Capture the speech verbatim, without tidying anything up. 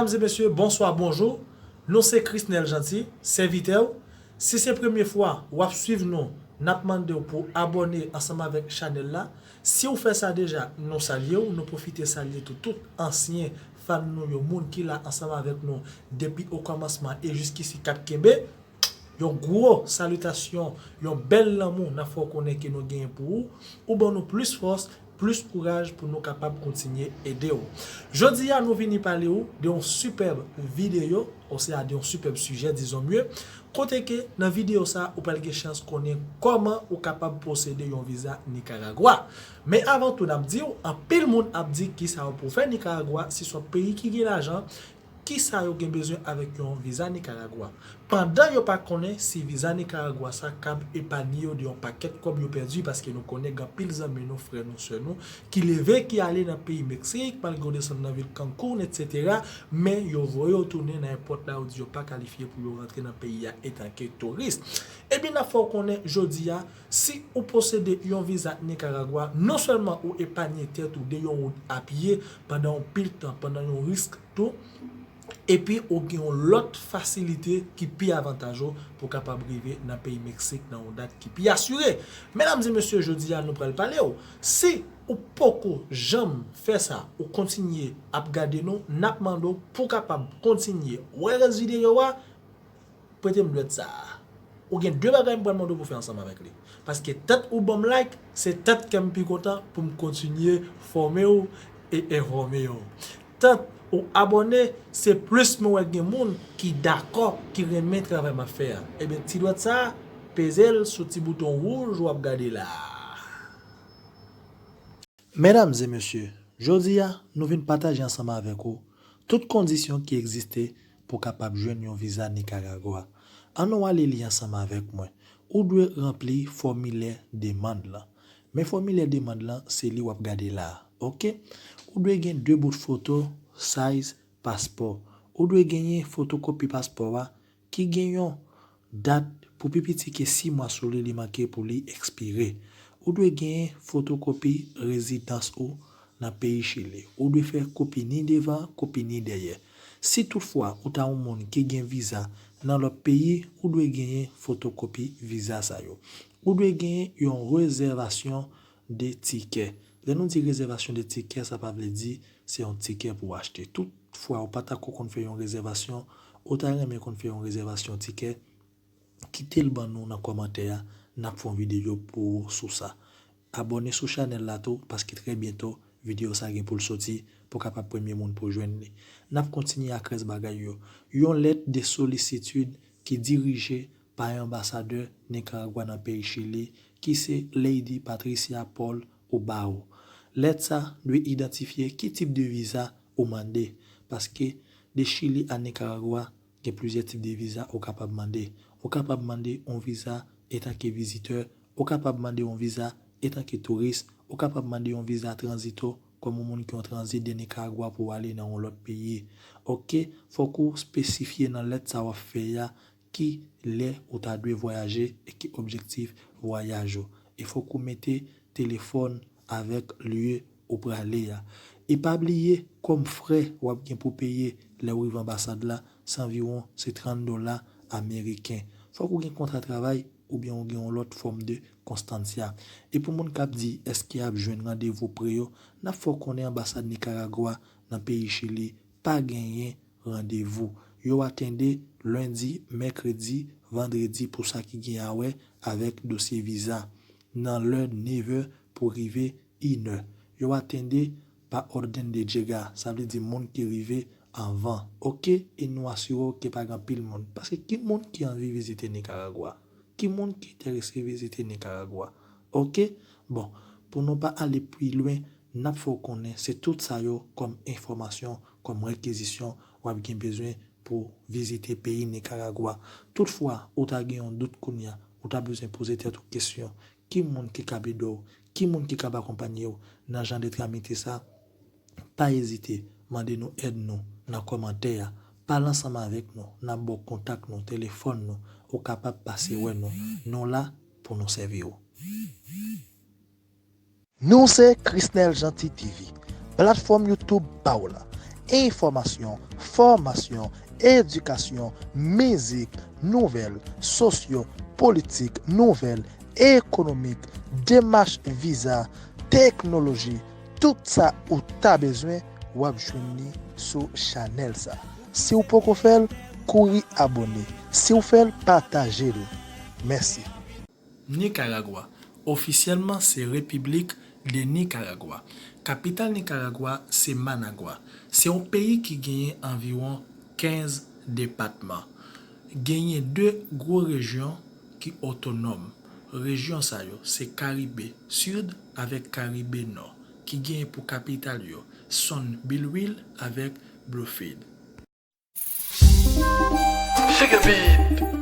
Medam e mesye, bonswa, bonjou. Nou se Chrisnel Jeanty, sèvitè w. Si se premye fwa w ap swiv nou, n ap mande w pou w abòne ansanm avèk chanèl la. Si w fè sa deja, nou salye w, nou pwofite salye tou tout ansyen fan nou yo, moun ki la ansanm avèk nou depi okòmansman e jiskisi k ap kenbe. Yon gwo salitasyon, yon bèl lanmou n ap fè w konnen ke nou genyen pou ou. Ou ban nou plis fòs, plis kouraj pou nou kapab kontinye ede w. Jodi a, nou vini pale w de yon sipèb videyo, osea de yon sipèb sijè, dizon mye, kote ke nan videyo sa, ou pral gen chans konnen kòman ou kapab posede yon viza Nikaragwa. Men avan tou, n ap di w, anpil moun ap di kisa yo pou fè Nikaragwa, si se yon peyi ki gen lajan, kisa yo gen bezwen avèk yon viza Nikaragwa. Pandan yo pa konnen si viza Nikaragwa sa kab epanye yo de yon pakèt kòb yo pèdi, paske nou konnen gen anpil zanmi nou, frè nou, sè nou, ki leve, ki ale nan peyi Meksik, malgre yo desann nan vil Cancun, etsetera, men yo voye yo tounen nan èpòt la, yo di yo pa kalifye pou yo rantre nan peyi a etanke touris. Ebyen, n ap fè w konnen jodi a, si ou posede yon viza Nikaragwa, non sèlman ou epanye tèt ou de yon wout a pye pandan yon pil tan, pandan yon risk tou, epi ou gen yon lòt fasilite ki pi avantaj ou pou kapab rive nan peyi Meksik nan yon dat ki pi asire. Medam e mesye, jodi a nou pral pale w. Si ou poko janm fè sa, ou kontinye ap gade nou, n ap mande w pou w kapab kontinye wè rès videyo a, prete m dwèt sa a. Ou gen de bagay m pral mande w pou fè ansanm avèk li. Paske tant ou ban m like, se tant kè m pi kontan pou m kontinye fòme w e enfòme w. Tant ou abòne, se plis mwen wè gen moun ki dakò, ki renmen travay m ap fè a. Ebyen, ti dwèt sa a, peze l sou ti bouton wouj w ap gade la a. Medam e mesye, jodi a, nou vin pataje ansanm avèk ou tout kondisyon ki egziste pou w kapab jwenn yon viza Nikaragwa. Ann nou ale li ansanm avèk mwen. Ou dwe ranpli fòmilè demann lan. Men fòmilè demann lan, se li w ap gade la a, oke? Ou dwe gen de bout foto size paspò. Ou dwe genyen fotokopi paspò a ki gen yon dat pou pi piti ke sis mwa sou li, li manke pou li ekspire. Ou dwe genyen fotokopi rezidans ou nan peyi Chili. Ou dwe fè kopi ni devan, kopi ni dèyè. Si toutfwa ou ta yon moun ki gen viza nan lòt peyi, ou dwe genyen fotokopi viza sa yo. Ou dwe genyen yon rezèvasyon de tikè. Lè nou di rezèvasyon de tikè, sa pa vle di se yon tikè pou w achte. Toutfwa ou pa ta ko konn fè yon rezèvasyon, ou ta renmen konn fè yon rezèvasyon tikè, kite l ban nou nan kòmantè a, n ap fè yon videyo pou ou sou sa. Abòne sou chanèl la tou, paske trè byento, videyo sa gen pou l soti, pou w kapab premye moun pou w jwenn li. N ap kontinye ak rès bagay yo. Yon lèt de solisitid ki dirije pa yon anbasadè Nikaragwa nan peyi Chili, ki se Lady Patricia Paul Obao. Lèt sa dwe idantifye ki tip de viza ou mande, paske de Chili a Nikaragwa, gen plizyè tip de viza ou kapab mande. Ou kapab mande yon viza etanke vizitè, ou kapab mande yon viza etanke touris, ou kapab mande yon viza tranzito, kòm yon moun ki yon tranzit de Nikaragwa pou w ale nan yon lòt peyi. Oke, fòk ou espesifye nan lèt sa w ap fè a ki lè ou ta dwe vwayaje e ki objektif vwayaj ou. E fòk ou mete telefòn avèk lye ou prale a. E pa bliye kòm frè w ap gen pou peye lè w rive anbasad la, se anviwon se trant dola ameriken. Fòk ou gen kontra travay oubyen ou gen yon lòt fòm de konstansya. E pou moun k ap di èske y ap jwenn randevou pre yo, n ap fè w konnen anbasad Nikaragwa nan peyi Chili pa genyen randevou. Yo atende lendi, mèkredi, vandredi pou sa ki gen a wè avèk dosye viza, nan lè nevè pou rive inè. Yo atende pa orden de llegada, sa vle di moun ki rive anvan. Oke, e nou asire w ke pa gen anpil moun. Paske ki moun ki anvi vizite Nikaragwa? Ki moun ki enterese vizite Nikaragwa? Oke? Bon, pou nou pa ale pi lwen, n ap fè w konnen se tout sa yo kòm enfòmasyon, kòm rekizisyon w ap gen bezwen pou vizite peyi Nikaragwa. Toutfwa, ou ta gen yon dout kounye a, ou ta bezwen poze tèt ou kesyon, ki moun ki kab ede w? Ki moun ki kab akonpanye w nan jan de tramite sa? Pa ezite, mande nou èd nou nan kòmantè a. Pale ansanm avèk nou, n ap ba w kontak nou, telefòn nou, ou kapab pase wè nou. Nou la pou nou sèvi w. Nou se Chrisnel Jeanty T V, platfòm YouTube pa w la. enfòmasyon, fòmasyon, edikasyon, mizik, nouvèl, sosyo, politik, nouvèl, ekonomik, demach viza, teknoloji, tout sa ou ta bezwen, w ap jwenn li sou chanèl sa. Si w poko fè l, kouri abòne. Si w fè l, pataje l. Mèsi. Nikaragwa. Ofisyèlman, se Repiblik de Nikaragwa. Kapital Nikaragwa, se Managwa. Se yon peyi ki genyen anviwon kenz depatman. Genyen de gwo rejyon ki otonòm. Rejyon sa yo, se Karibe Sid avèk Karibe Nò, ki genyen pou kapital yo San Bilwil avèk Bluefield. Sugar Beat.